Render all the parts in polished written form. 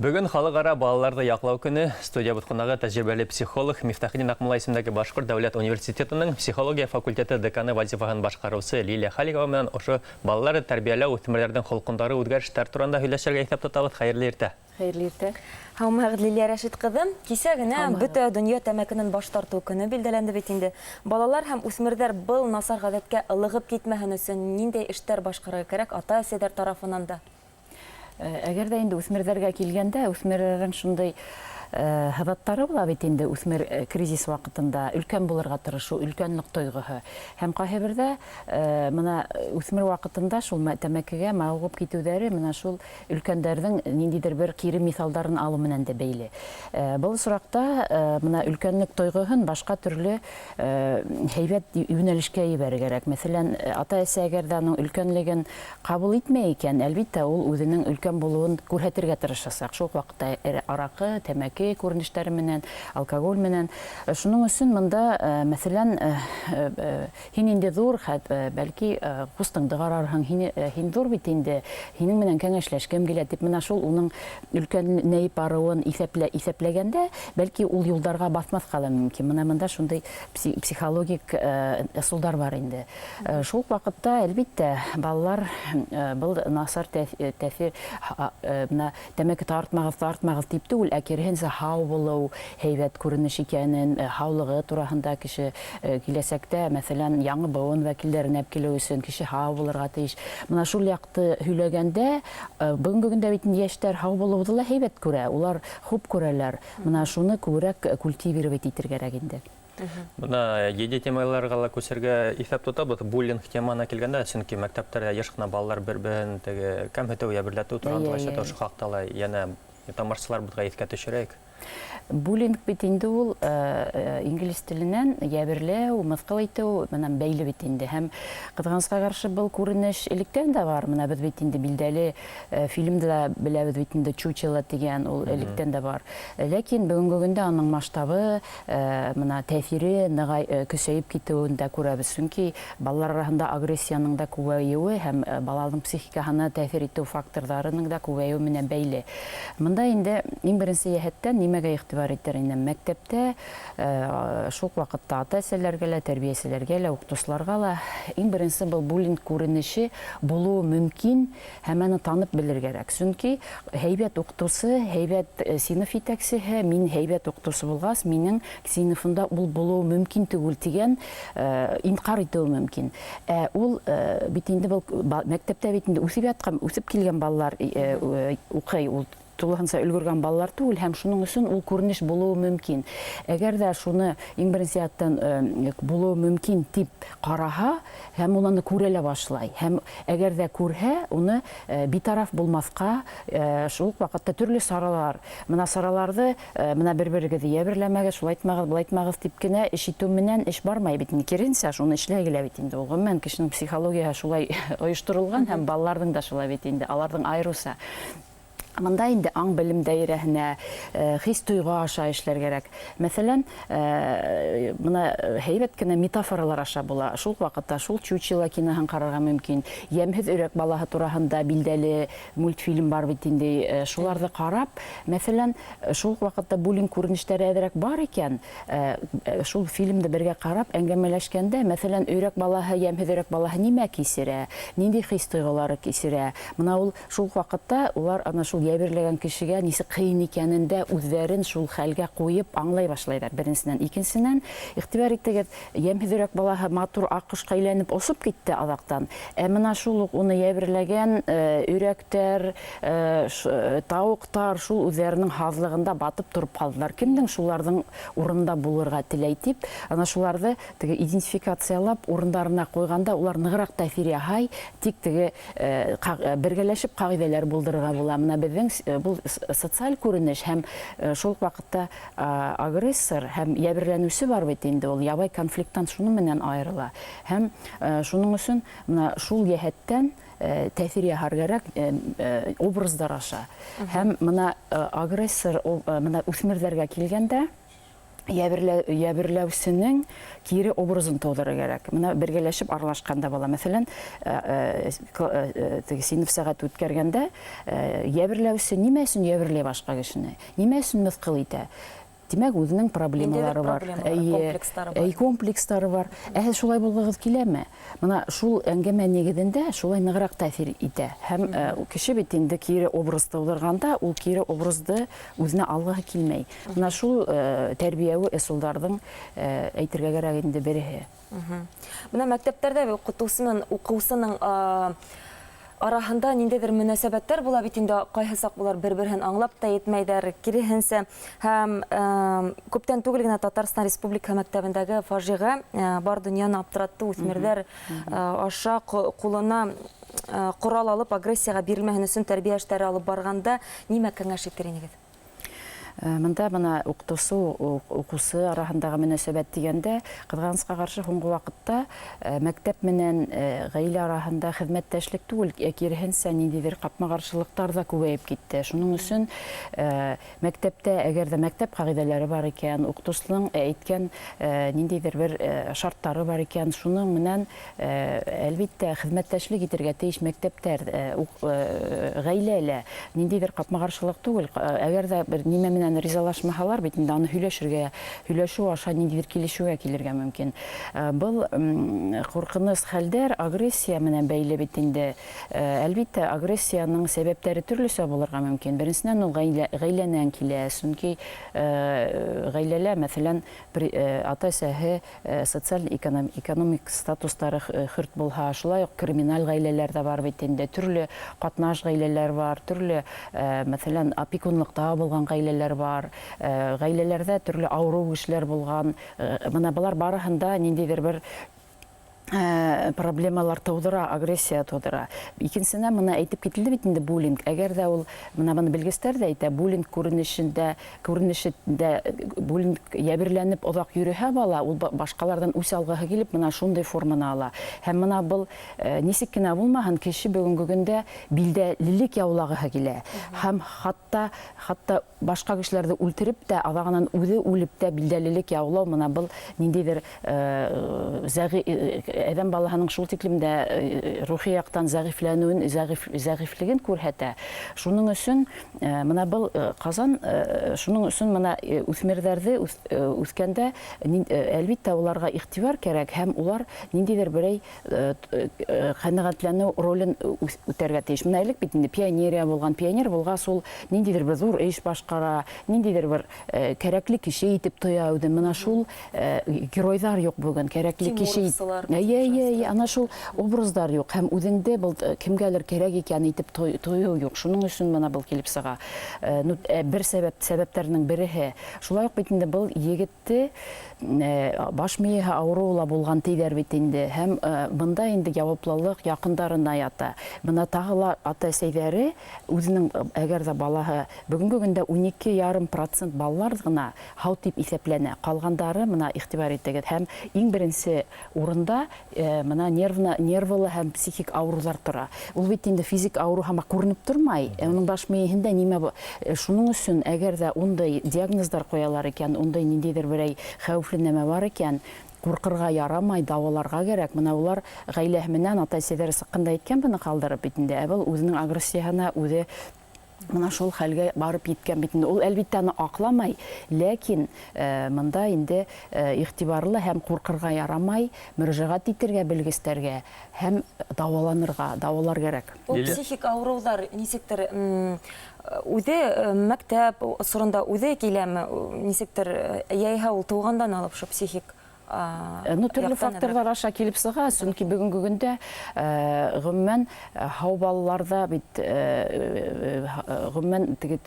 Бөгөн Халыҡ-ара балаларҙы яҡлау көнө. Студиябыҙ ҡунағы тәжрибәле психолог, Мифтахетдин Аҡмулла исемендәге Башҡорт дәүләт университетының психология факультеты деканы вазифаһын башҡарыусы Лилия Халикова менән ошо балаларҙы тәрбиәләү, үҫмерҙәрҙең холҡондағы үҙгәрештәр туранда һөйләшергә иҫәп тотабыҙ. Хәйерле иртә! Хәйерле иртә! Һаумыһығыҙ, Лилия Рәшит ҡыҙы! Кисә генә бөтә донъя тәмәкенән баш тартыу көнө билдәләнде бит инде. Балалар һәм үҫмерҙәр был насар ғәҙәткә ылығып китмәһен өсөн ниндәй эштәр башҡарырға кәрәк ата-әсәйҙәр тарафынан да? Әгәр дә инде үҫмерҙәргә килгәндә, үҫмерҙәрҙең шундай һыҙаттары була бит инде үҫмер кризис ваҡытында өлкән булырға тырышыу, өлкәнлек тойғоһо. Һәм ҡайһы берҙә мына үҫмер ваҡытында шул тәмәкегә мауығып китеүҙәре мына шул өлкәндәрҙең ниндидер бер кире миҫалдарын алыу менән дә бәйле. Был осраҡта мына өлкәнлек тойғоһон башҡа төрлө һәйбәт юнәлешкә ебәрергә кәрәк. Мәҫәлән, ата-әсә әгәр дә аның өлкәнлеген Ҡабул итмәй икән, әлбиттә, ул үзенең өлкән булыуын күрһәтергә тырышасаҡ. Шул ук ваҡытта аракы, тәмәке күренештәре менән, алкоголь менән. Шуның өсөн монда, мәсәлән, һин инде зур, хәт, бәлки, кустыңды карарһың, һин, һин зур бит инде, һинең менән кәңәшләшкем килә, дип, менә шул уның өлкәнәйеп барыуын иҫәплә, иҫәпләгәндә, бәлки, ул юлдарга баҫмаҫҡа ла мөмкин. Менә монда шундый психологик ысулдар бар инде. Шул ук вакытта, әлбиттә, балалар был насар тәэҫир, менә тәмәке тартмагыз, тартмагыз дип түгел, ә киреһенсә һау булыу һәйбәт күренеш икәнен, һаулыгы тураһында кеше киләсәктә, мәсәлән, яңы быуын вәкилләрен әп килеү өчен кеше һау булырга тиеш. Менә шул якты һөйләгәндә, бүгенге көндә бит инде яшьтәр һау булыуҙы ла һәйбәт күрә, улар хуп күрәләр. Менә шуны күберәк культивировать итергәрәк инде. Бына етди темаларға ла күсергә иҫәп тотабыҙ. Буллинг темаһына килгәндә, сөнки мәктәптәрҙә йыш ҡына балалар бер-береһен теге кәмһетеү, йәберләтеү тураһында ла ишетә. Ошо хаҡта ла йәнә тамашасыларыбыҙға иҫкә төшөрәйек. Буллинг бит инде ул инглиз теленән йәберләү, мыҫҡыл итеү менән бәйле бит инде. Һәм ҡыҙғанысҡа ҡаршы был күренеш электән дә бар. Менә беҙ бит инде билдәле фильмды да беләбеҙ бит инде, Чучело тигән, ул электән дә бар. Ләкин бөгөнгө көндә аның масштабы Мына тәэҫире ныгай көсәйеп китеүен дә күрәбеҙ, сөнки балалар араһында агрессияның да күбәйеүе һәм баланың психикаһына тәэҫир итеү факторҙарының да күбәйеүе менән бәйле. Мында инде иң беренсе йәһәттән нимәгә иғтибар итер инем, мәктәптә шул ук ваҡытта ата-әсәләргә лә, тәрбиәселәргә лә, уҡытыусыларға ла иң беренсе был буллинг күренеше булыуы мөмкин Һәм аны танып белер кәрәк. Сөнки һәйбәт укытучы, һәйбәт сыйныф итәксеһе, мин һәйбәт укытучы булгач, минең сыйныфымда ул булуы мөмкин түгел дигән инкар итеүе мөмкин. Ә ул бит инде был мәктәптә бит инде үсеп яткан, үсеп килгән балалар укый, ул тулыһынса өлгергән балалар түгел һәм шуның өчен ул күренеш булуы мөмкин. Әгәр дә шуны иң беренче яктан булуы мөмкин дип караһа, һәм ул аны күрә лә башлай. Һәм әгәр дә күрһә, уны битараф булмаска, шул ук вакытта төрле чаралар, менә чараларны, менә бер-берегезне йәберләмәгез, шулай итмәгез, болай итмәгез дип кенә эш итү менән эш бармай бит инде. Киресенчә, шуны эшләгелә бит инде ул. Гомумән, кешенең психологияһе шулай оештырылган һәм балаларның да шулай бит инде, аларның аеруча. Монда инде аң-белем даирәһенә, хис-тойғы аша эшләр кәрәк. Мәсәлән, менә һәйбәт кенә метафоралар аша була. Шул ук вакытта шул Чучело киноһын карарга мөмкин. Ямьһез өрәк балаһы тураһында билдәле мультфильм бар бит инде. Шуларны карап, мәсәлән, шул ук вакытта буллинг күренешләре әзрәк бар икән, шул фильмды бергә карап, әңгәмәләшкәндә, мәсәлән, өрәк балаһы, ямьһез өрәк балаһы нимә кисерә, нинди хис-тойгылары кичерә, менә ул Шул ук вакытта улар ана шул йәберләгән кешегә ничек кыен икәнен дә үзләрен шул хәлгә куеп аңлый башлыйлар, беренчедән. Икенченән, игътибар итегез, ямьһез өрәк балаһы матур аккошка әйләнеп очып китте азактан, ә мына шул ук уны йәберләгән өйрәктәр, тавыктар шул үзләренең һазлыгында батып торып калдылар. Кемнең шуларның урынында булырга теләй дип, ана шуларны теге идентификацияләп урыннарына куйганда улар ныграк тәэсир яһай, тик теге Бергәләшеп кагыйдәләр булдырырга була. Менә безнең бу социаль күренеш һәм шул ук вакытта агрессор һәм йәберләнүче бар бит инде ул ябай конфликттан шуның менән аерыла. Һәм шуның өчен менә шул йәһәттән тәэсир яһар кәрәк образдар аша. Һәм менә агрессор менә үсмерләргә килгәндә, Йәберләүсенең кире образын тыуҙырыр кәрәк. Мына бергәләшеп аралашҡанда бала, мәҫәлән, теге синыф сәғәте үткәргәндә, йәберләүсе нимә өсөн йәберләй башҡа кешене? Нимә өсөн мыҫҡыл итә? Тимәк, үҙенең проблемалары бар. Комплекстары бар. Комплекстары бар. Ә һеҙ шулай булғығыҙ киләме? Мына шул әңгәмә нигеҙендә шулай нығыраҡ тәьҫир итә. Һәм кеше бит инде кире образ тыуҙырғанда, ул кире образды үҙенә алғыһы килмәй. Мына шул тәрбиәүи ысулдарҙың, әйтергә кәрәк инде, береһе. Бына мәктәптәрҙә уҡытыусы менән уҡыусының араһында ниндәйҙер мөнәсәбәттәр була бит инде, ҡайһы саҡ улар бер-береһен аңлап та етмәйҙәр, киреһенсә. Һәм күптән түгел генә Татарстан Республика мәктәбендәге фажиғә бар донъяны аптыратты. Үҫмерҙәр аша ҡулына ҡорал алып агрессияға бирелмәһен өсөн тәрбиә эштәре алып барғанда нимә кәңәш итер инегеҙ? Мында бына уҡытыусы уҡыусы араһындағы мөнәсәбәт тигәндә, ҡыҙғанысҡа ҡаршы, һуңғы ваҡытта мәктәп менән ғаилә араһында хеҙмәттәшлек түгел, ә киреһенсә ниндәйҙер ҡапма-ҡаршылыҡтар ҙа күбәйеп китте. Шуның өсөн мәктәптә, әгәр ҙә мәктәп ҡағиҙәләре бар икән, уҡытыусының әйткән ниндәйҙер бер шарттары бар икән, шуның менән, әлбиттә, хеҙмәттәшлек итергә тейеш мәктәптәр, ғаилә лә ниндәйҙер ҡапма-ҡаршылыҡ түгел. Әгәр ҙә бер нимә менән ризалашмаһалар бит инде, аны һөйләшергә, һөйләшеү аша ниндәйҙер килешеүгә килергә мөмкин. Был ҡурҡыныс хәлдәр агрессия менән бәйле бит инде. Әлбиттә, агрессияның сәбәптәре төрлөсә булырға мөмкин. Беренсенән, ул ғаиләнән килә, сөнки ғаиләлә, мәҫәлән, ата-әсәһе социаль экономик статустары хөрт булһа, шулай уҡ криминаль ғаиләләр ҙә бар бит инде, төрлө ҡатнаш ғаиләләр бар, төрлө, мәҫәлән, опекунлыҡта булған ғаиләләр бар, ғаиләләрҙә төрлө ауырыу кешеләр булған. Бына былар барыһында ниндәйҙер бер проблемалар тыуҙыра, агрессия тыуҙыра. Икенсенән, бына әйтеп кителде бит инде буллинг. Әгәр ҙә ул, бына быны белгестәр ҙә әйтә, буллинг күренешендә буллинг йәберләнеп оҙаҡ йөрөһә бала, ул башҡаларҙан үс алғыһы килеп, бына шундай форманы ала. Һәм бына был нисек кенә булмаһын, кеше бөгөнгө көндә билдәлелек яулағыһы килә. Һәм хатта башҡа кешеләрҙе үлтереп тә, аҙағынан үҙе үлеп тә билдәлелек яулау, бына был ниндәйҙер әҙәм балаһының шул тиклем дә рухи яҡтан зәғифләнеүен, зәғифлеген күрһәтә. Шуның өсөн бына был Ҡазан, шуның өсөн бына үҫмерҙәрҙе үҫкәндә, әлбиттә, уларға иғтибар кәрәк, һәм улар ниндәйҙер берәй ҡәнәғәтләнеү ролен үтәргә тейеш. Бына элек бит инде пионерия булған, пионер булғас, ул ниндәйҙер бер ҙур эш башҡара, ниндәйҙер бер кәрәкле кеше итеп тоя үҙен. Бына шул геройҙар юҡ бөгөн, кәрәкле кеше. Эйе, эйе, эйе, ана шул образдар юҡ, һәм үҙеңде был кемгәлер кәрәк икән итеп тойоу юҡ. Шуның өсөн бына был килеп сыға. Ну, бер сәбәптәренең береһе. Шулай уҡ бит инде был егетте баш мейеһе ауырыуы ла булған тиҙәр бит инде. Һәм бында инде яуаплылыҡ яҡындарына ята. Бына тағы ла ата-әсәйҙәре үҙенең, әгәр ҙә балаһы, бөгөнгө көндә 12,5% балалар ғына һау тип иҫәпләнә. Ҡалғандары, бына иғтибар итегеҙ, һәм иң беренсе урында бына нервылы һәм психик ауырыуҙар тора. Ул бит инде физик ауырыу һамаҡ күренеп тормай, уның баш мейеһендә нимә шуның өсөн әгәр ҙә ундай диагноздар ҡуялар икән, ундай ниндәйҙер берәй хәүефле нәмә бар икән, ҡурҡырға ярамай, дауаларға кәрәк. Бына улар ғаиләһе менән ата-әсәйҙәре сыҡҡанда әйткән, быны ҡалдырып бит инде. Ә был үҙенең агрессияһына үҙе бына шул хәлгә барып еткән бит инде. Ул әлбиттә аны аҡламай, ләкин мында инде иғтибарлы һәм ҡурҡырға ярамай, мөрәжәғәт итергә белгестәргә һәм дауаланырға, дауалар кәрәк. Ул психик ауырыуҙар нисектер үҙе мәктәп осоронда үҙе киләме, нисектер, йәйһә ул тыуғандан алып шул психик Ну, төрлө факторҙар аша килеп сыға, сөнки бөгөнгө көндә ғөмүмән һау балаларҙа бит ғөмүмән теге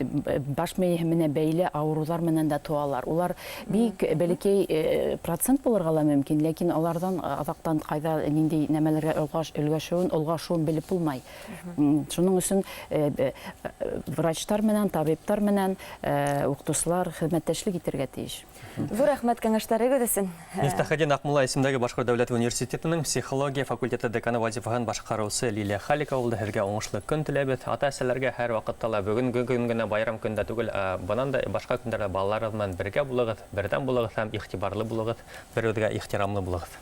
баш мейеһе менән бәйле ауырыуҙар менән дә тыуалар. Улар бик бәләкәй процент булырға ла мөмкин, ләкин аларҙан аҙаҡтан ҡайҙа ниндәй нәмәләргә өлгәшеүен, олғашыуын белеп булмай. Шуның өсөн врачтар менән, табиптар менән уҡытыусылар хеҙмәттәшлек итергә тейеш. Ҙур рәхмәт кәңәштәрегеҙ өсөн. Мифтахетдин Аҡмулла исемендәге Башҡорт дәүләт университетының психология факультеты деканы вазифаһын башҡарыусы Лилия Халикова булды. Һеҙгә уңышлы көн теләйбеҙ. Ата-әсәләргә һәр ваҡытта ла бөгөнгө көн генә байрам көндә түгел, ә бынан да башҡа көндәрҙә балаларығыҙ менән бергә булығыҙ, берҙәм булығыҙ һәм иғтибарлы булығыҙ, бер-берегеҙгә ихтирамлы булығыҙ.